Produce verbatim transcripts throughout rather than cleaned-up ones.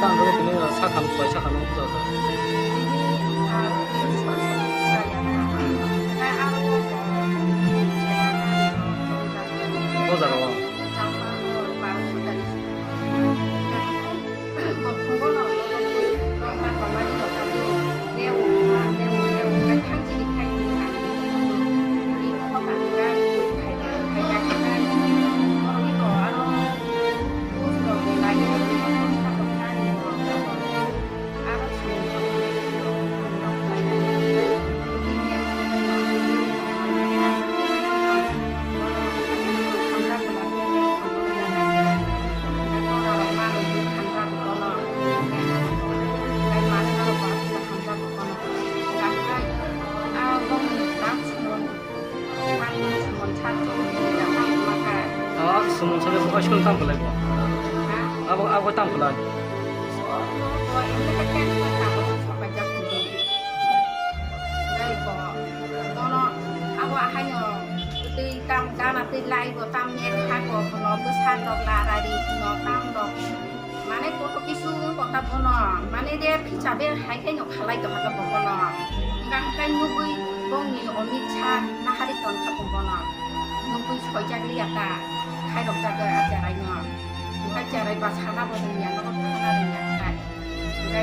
Tang dole tini sakam bai sakam no buja sa. O jaga o. Ah, sumon sale bo high school tam phalai bo. Abo, abo tam phalai. Bono abo ahaino twi tam gana twi lai bo tam ner ha ko bono bwsa rok lara ri no tam rok. Mane koto kisu kota bono, mane de phicha be hai khe no khalai to hata bono. Hingka hingka nugui bongni Amit Shah nahari ton kha bono. Nugui soi jak liya ta, khai rok jak a cherai no. Hingka cherai ba sana bo ya no thana liya ta. Hingka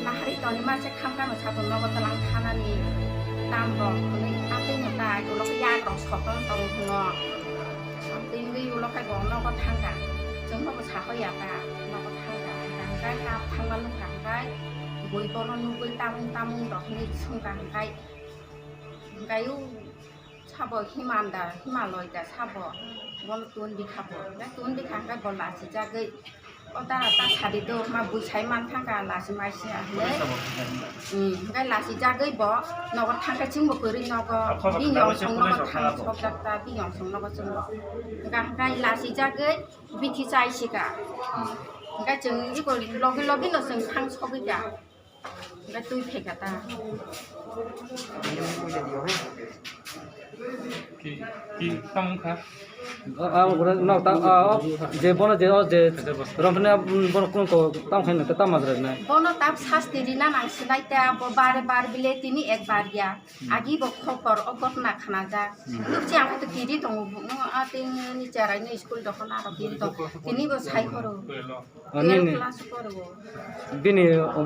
nahari ton ma se kham kham sa to no talang thana ni tam rok ni ate no ta, ulo yak rok sokon tong no. Tini ulo khai bo nogo thangkha, chwng nogo sahoya ta, nogo thangkha, hingkha hingkhe kap thangma nukha hingkhe, bui bono nugui tamung tamung rok hinui swngkha hingkhe, hingkhe u sabo himanda, himaloi da sabo, bono tun bikha bo, hingkhe tun bikha hingkhe bo lachijagwi, o dara ta sadi do, ma bui sai man thangkha, lachi mai se hinui. Hmm, hingkhe lachijagwi bo nogo thangkhe chwngbo kwrwi nogo, bini ongsong nogo thang sokjak ta, bini ongsong nogo chwngbo. Hingkha hingkhe lachijagwi bithi chai sika. Hingkhe chwng iko logi logi no chwng thang sogwi ka. Hingkhe twi phaikha ta. Ki, ki, tamo wngkha? Ah, ah, oro nok ta, ah, oh, je bono je, oh, je, romphani, ah, bono kung ko tam khaina ta, tam majra nai. Bono tam sasti rina nang sinai ta, bo bare bar bile tini ek bar ya. Agi bo khokor o gotna khanajak. Nukchi ang khe to kiri tongo, bukno a tei ni cherai ni school dokhon aro kiri tong. Tini bo sai khoro. Ani twelve ni class khoro. Bini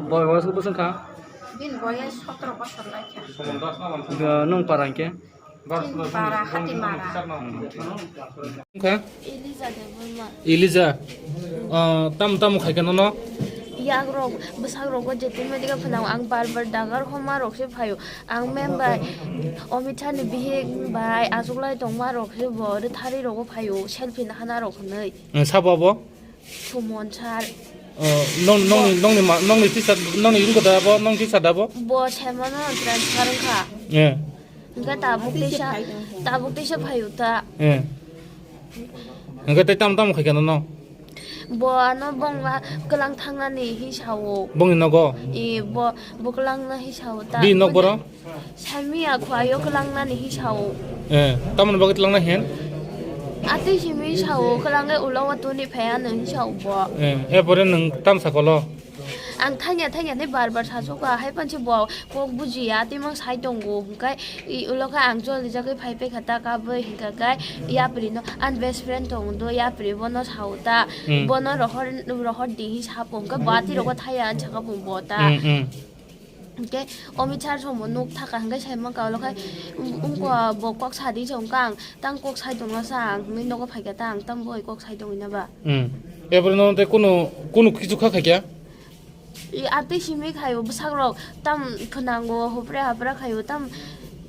boyos bwswng kha? Bini boyos sotro bosor lai kha. Nwng para hwnkhe? Para Hatimara. Wngkha? Elija Debbarma. Elija. Ah, tam, tamo khaikha nono? Yakrok, bwsakrokbo jetin media phano ang bar bar dagar homa rok se phaio. Ang mem bai, Omit Shah ni bihik bai achuklai tongma rok se bo rwthari rogo phaio, selfie nahana rok hwnwi. Eh, sabo abo? Sumon sir. Oh, nong, nongni, nongni ma, nongni teacher, nongni wngkha da bo, nong teacher da bo? Bo semano transfer wngkha. Eh. Hingke tabuk teisa, tabuk teisa phaio ta. Eh. Hingke tei tamo tamo khaikha nono? Bo ano bongla kwlang thangnani hi sao. Bongni nogo? E, bo, bo kwlangna hi sao ta. Bini nok boro? Sami ya khwa yo kwlangnani hi sao. Eh, tamoni bagwi twlangna hen? Atwi simi sao kwlangnai ulo watoni phai ano hi sao bo. Eh, e pore nwng tam sakolo? Ang thanya thanya tei bar bar sasoka, hai panse bo kok bujiya, tei mang sai tongo, hwnkhe i ulo khe ang choli jagwi phai paikha ta kabwi, hwnkhe khe yapri no, ani best friend tongo do, yapri bono sao ta, Hmm. bono rohor, rohor di hi sapo, hwnkhe bo atwi rogo thaya, ani saka bo ta. Hmm, hmm. Hwnkhe Omit Shah somo nuk thaka, hwnkhe sai mankha ulo khe, um, umko bo kok sadi se hwnkhe ang, tang kok sai tongna sa ang, hwnwi nogo phaikha ta ang, tang boi kok sai tongwi na ba. Hmm. Epore no tei kunu, kunu kichu kha khaikha? I atwi simi khaio bwsakrok tam phnango, hopre hapra khaio tam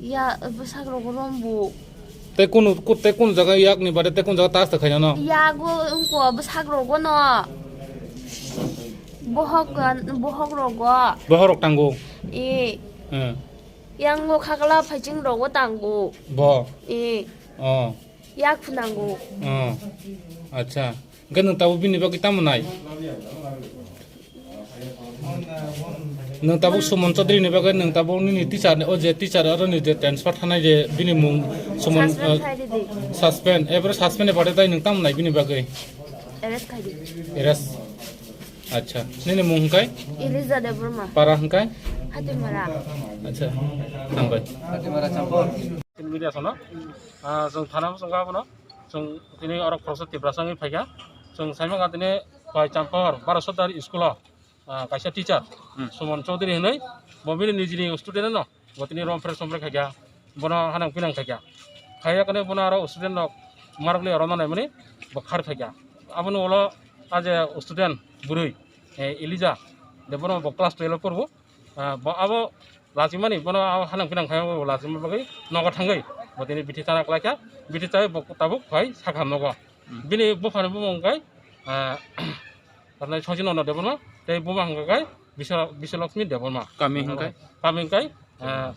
ya bwsakrok rombo. Tei kunu, ku-, tei kunu jaga yakni bade tei kunu jaga tas ta khaina no? Yago wngko bwsakrogo no. Bohok, bohok rogo. Bohok rok tango? E. Hmm. Yango khakla phaiching rogo tango. Bo? E. Oh. Yak phnango. Oh. Acha. Hwnkhe nwng tabuk bini bagwi tamo nai? Nwng tabuk Suman Chaudhary ni bagwi nwng tabuk nini teacher ni, o je teacher aro ni je transfer thanai je bini mung Suman, Suspend eh, khai di di. Suspend. Ebro suspend ni bade tai nwng tamo nai bini bagwi? Arrest khai di. Arrest. Acha. Nini mung hwnkhe? Elija Debbarma. Para hwnkhe? Hatimara. Acha. Hambai. Hatimara Champor. Media sono. Ah, chwng thana bwskango abono. Chwng tini oro khoroksa Tiprasa wngwi phaikha. Chwng saimangkha tini bai Champahor Bharat Sardar school-o, ah, kaisa teacher, Hmm. Suman Chaudhary hinwi, bo bini nijini student-no, bo tini romphre somphre khaikha, bono hanang pinang khaikha. Khaiya kane bono aro student-rok marok le aro nanai mani bo khar khaikha. Aboni ulo a je student bwrwi, eh, Elija, de bono bo class twelve porbo, ah, bo abo lachimani bono abo hanang pinang khai bo lachima bagwi nogo thangwi bo tini bithi chana klaikha, bithi chawi bo tabuk phai sakha nogo. Hmm. Bini buphani bumung kai, ah, Songchinono Debbarma tei buma hwnkha kai Biswa-, Biswalakshmi Debbarma. Kami hwnkha kai? Kami hwnkha kai, ah,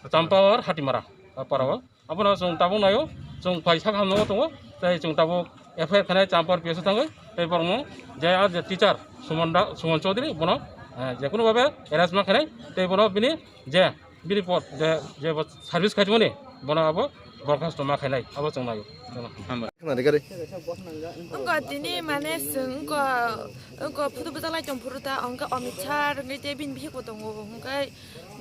Champahor Hatimara, ah, parao. Abono chwng tabuk naio, chwng phai sakha nogo tongo, tei chwng tabuk F I R khanai Champahor P S o thangwi, tei borokno je a je teacher Suman da, Suman Chaudhary bono, eh, jekunu babe arrest ma khanai, tei bono bini je bini pot je, je bo service khaitmani bono abo borkhasto ma khainai, abo chwng naio. Hambai. Khna de gari. Wngkha tini mane chwng wngkha, wngkha photo bwchak lai tong phuru ta, wngkha Omit Shah wngwi tei bini bihik bo tongo, wngkha.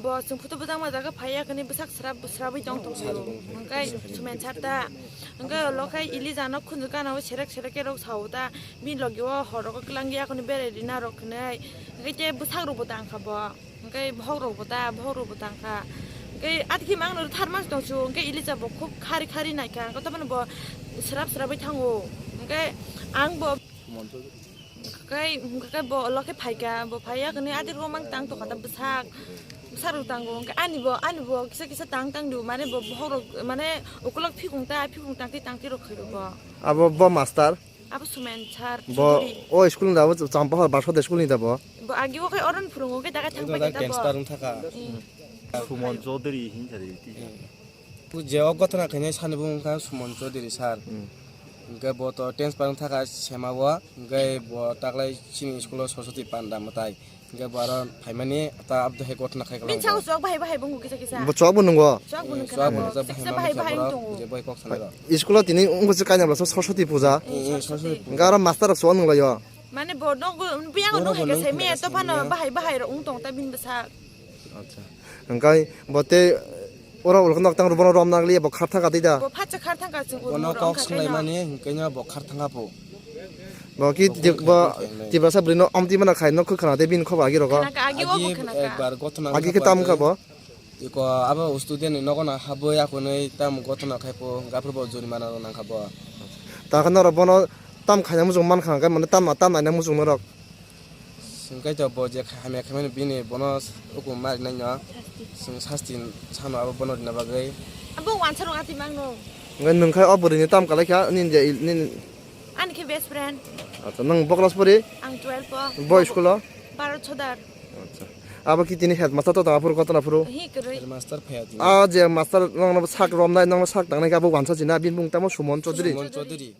Bo chwng photo bwjakma jaga phaiya kani bwsak srap srabwi tong tong phuru. Hwnkhe Sumen Sir ta. Hwnkhe ulo khe Elija no khunju gana o serek serek khe rok sao ta. Bini logi o hor rogo kwlangya kani berai rina rok hinwi. Hwnkhe tei bwsak rok bo tangkha bo. Hwnkhe bohok rok bo ta, bohok rok bo tangkha. Hwnkhe atkhe mang no tharma tong su. Hwnkhe Elija bo khub khari khari naikha. Hwnkhe tamoni bo srap srabwi thango. Hwnkhe ang bo Kai, kai bo ulo khe phaikha, bo phaiya khe ani adirok mang tang tongkha ta bwsak, bwsak rok tango, hwnkhe ani bo, ani bo kisa kisa tang tang di, mane bo bohok rok, mane ukulok phikung ta, phikung tangti tangti rok khairok bo. Abo bo master? Abo Sumen Sir, bo Chudhuri. O school ni da bo Champahor Bharat Sardar school ni da bo? Bo agi o khai oron phurungo khe daga thang pai khe ta bo. Transfer wng thaka. Hmm. Suman Chaudhary hinsa di. Je o gotona khainai sani bo wngkha Suman Chaudhary sir. Hmm. Hwnkhe bo to transfer wng thaka sema o, hwnkhe bo taklai chini school o Saraswati panda mwtai. Hwnkhe bo aro phaimani ta abdo hai gotona khai kwlangkha. Bini sago chwk bahai bahai bo wngkha kisa kisa. Bo chwk bo nungo? Chwk bo nungkha. Chwk bo nungkha, kisa kisa bahai bahai wng tongo. Je bai kok sanai rok. School o tini wngkha se kainwi bwlasa Saraswati puja. Eh, eh, Saraswati. Hwnkhe aro master rok chwk nunglaio. Mane bo nogo biyang nung hai khe se me to phano bahai bahai rok wng tong ta bini bwsa. Acha. Hwnkhe bo tei oro ulo nok tang rw bono rom nang liya bo khar thangkha tei da. Bo phatsa khar thangkha chwng bono kok swnglaimani hwnkhe no bo khar thangkha po. Bo ki bo Tiprasa bwrwi no amtwi mana khai nok khwkhana tei bini khobor agi rogo. Khana ka agi o bo khana ka. Ekbar gotho nang agi khe tam kha bo. Iko abo student ni nogo no habwi akhunwi tam gotona khai po, gaphuru bo jurimana rok nang kha bo. Ta khe norok bono tam khaina muchung man kha, hwnkhe mane tam, tam naina muchung norok. Swngkhe to bo je kha-, hamya khaimani bini bono ukum ma rinai no. Swng sasti sano abo bono rina bagwi. Abo wansa rok ati mangno. Hwnkhe nwng khai o bwrwini tam kalai kha, nini je il-, nini Ani khe best friend. Acha, nwng bo class pori? Ang twelve o. Bo school o? Bharat Sodar. Acha. Abo ki tini headmaster to tong aphuru kotona phuru? Hi kwrwi. Headmaster phaya tini. A je master nongno sak romnai, nongno sak tangnai khe abo wansa china, bini mung tamo Sumon Chaudhary. Sumon Chaudhary.